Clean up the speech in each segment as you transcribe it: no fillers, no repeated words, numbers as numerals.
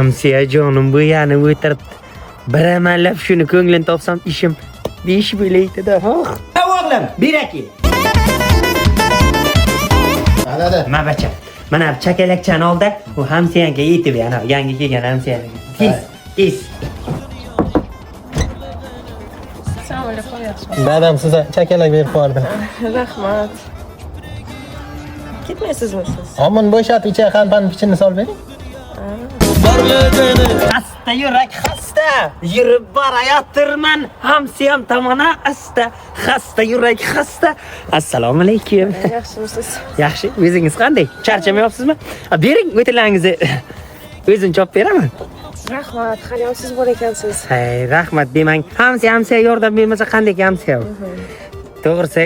Hamsiya jonim bu yani o'tiribdi. Bir amallab shuni ko'nglini topsam ishim besh bo'laydi-da. Ha o'g'lim, beraki. Dada. Ma bacha. Mana bu chakalakchani oldi. U hamsiyanga yetib yana yangi kelgan hamsiyanga. Tez, tez. Assalomu alaykum, yaxshimisiz? Dadam size chakalak berib qo'yardim. Rahmat. Ketmaysizmi siz? Omon bo'shatib ichiga qanpani pichinni solib bering. Xasta yurak xasta, yurib borayotirman hamsiyam tomona asta. Xasta yurak xasta. Assalomu alaykum. Yaxshimisiz? Yaxshi, o'zingiz qanday? Charchamayapsizmi? A, bering o'tilaringizni. O'zim chopib beraman. Rahmat, haliyam siz bor ekansiz. Hay, rahmat demang. Hamsiya hamsiya yordam bermasa qanday hamsiya? To'g'risi,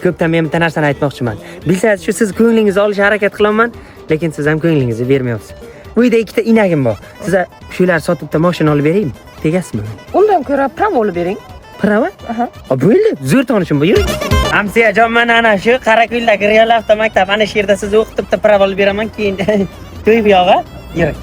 ko'pdan men bitta narsani aytmoqchiman. Bilsangiz, shu siz ko'nglingizni olishga harakat qilaman, lekin siz ham ko'nglingizni bermayapsiz. Uyda ikkita inagim bor. Sizga shular sotib bitta mashina olib beraymi? Tegasizmi? Undan ko'ra pravo olib bering. Prava? Aha. A, bo'ldi. Zo'r tanishim bu. Yuring. Hamsiyajon, mana ana shu Qorako'ldagi Real avtomaktab. Ana shu yerda sizni o'qitib bitta prava olib beraman, keyin to'y buyog'i. Yuring.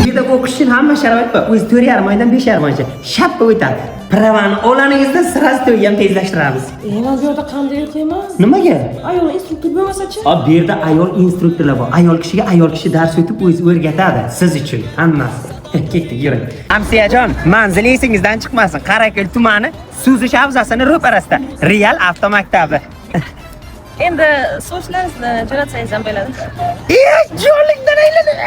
Bu yerda o'qish uchun hamma sharoit bor. O'zi 4,5 oydan 5,5 oygacha shappa o'tadi. Pravani olaningizda sразу to'yni ham tezlashtiramiz. Men bu yerda qanday o'qiyman? Nimaga? Ayol instruktor bo'lmasa-chi? A, bu yerda ayol instruktorlar bor. Ayol kishiga ayol kishi dars o'tib o'zi o'rgatadi siz uchun hammasi. Ketdik, yuring. Hamsiyajon, manzil esingizdan chiqmasin. Qorako'l tumani suzish havzasini ro'parasida Real avtomaktabi. Endi sovchilaringizni jo'natsangiz ham bo'ladi. Ey, jonlikdan aylanay.